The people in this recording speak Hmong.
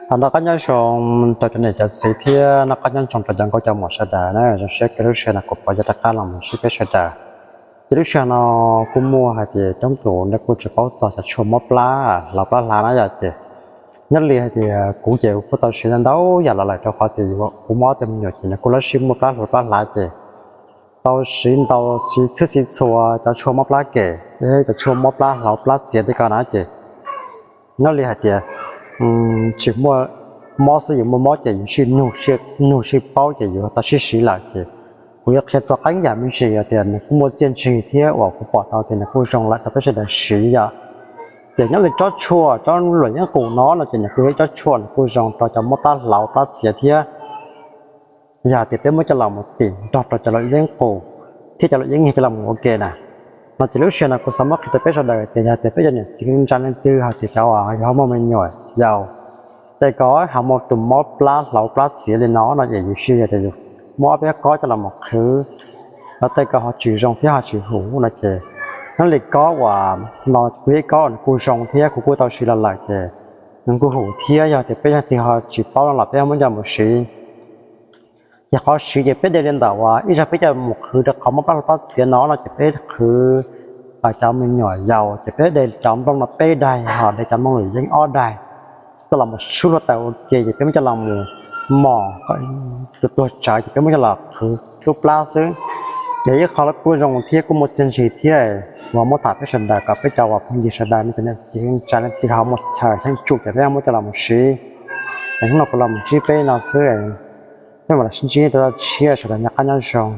Ho noj qab nyob zoo rau cov niam cov txiv thiab noj qab nyob zoo rau cov nkauj cov muam sawv daws na. Zoo siab kawg lub sij hawm no kuv pom yog rov qab los mus ntsib peb sawv daws. Ces lub sij hawm no kuj muaj hais tias coob tus nej kuj tsis paub txog cov tshuaj mob plab hlauv plab hlav na yom. Ces nyob li hais tias kuv ces kuv kuj tau siv ntau yam los lawm rau qhov tias kuv muaj ob tug me nyuam ces nws kuj lab sib muaj plab hlauv plab hlav ces tau siv ntau, siv txhij siv txhua cov tshuaj mob plab kem thiab cov tshuaj mob plab hlauv plab txiav tej ko na ces nyob li hais tias tsis muaj mob xwb, yus muaj mob ces yus sib nug sib paub ces yus tau sib siv lawm ces kuv yuav qhia txog qee yam me ntsis tias nws kuj muaj txiaj ntsig thiab uas kuv pom tau tias nws kuj zoo lawm rau peb sawv daws siv yom. Ces nyob li tsob tshuaj, tsob luam yeeb qus no no ces nws kuj yog tsob tshuaj nws kuj zoo rau cov mob plab hlauv plab txiav thiab. Yog tias peb muab coj los mus tim nrog rau cov luam yeeb qus thiab cov luam yeeb nyiag coj los mus ua ke na, no ces lub sij hawm no kuv xav muab qhia rau peb sawv daws tias yog tias peb cov niam txiv ntsa leej twg hais tias cov uas yog muaj me nyuam yaus, tej ko ho muaj tus mob plab hlauv plab txiav li no no ces yus sij hawm tias yus muab ob peb kob coj los mus qhwv, los tej ko ho tsis zoo thiab ho tsis huv no ces nyob li kob uas no kuv yog ib kob uas nws kuj zoo thiab kuv kuj tau siv los lawm ces nws kuj huv thiab. Yog tias peb leej twg ho tsis paub no los peb muab coj mus siv. Ces qhov siv ces peb de li ntawm uas ib zaug peb coj mus qhwv rau qhov mob plab hlauv plab txiav no no ces peb qhwv cov me nyuam yaus ces peb de cov nplooj no peb daig ho de cov nplooj luam yeeb ob daig coj los mus sub hluav taws ua ke ces peb muab coj los mus mos kom tuag tsawv ces peb muab coj los qhwv lub plab xwb. Ces ib qho kuj zoo thiab kuj muaj txiaj ntsig thiab uas muab tham peb sawv daws kom peb cov uas phooj ywg sawv daws nej cov niam txiv ntsa leej twg ho muaj chaw xeeb tsum ces peb muab coj los mus siv. Es hnub no kuv los mus ntsib peb no xwb, peb mam los sib ntsib rau zaj tshiab, sawv daws noj qab nyob zoo.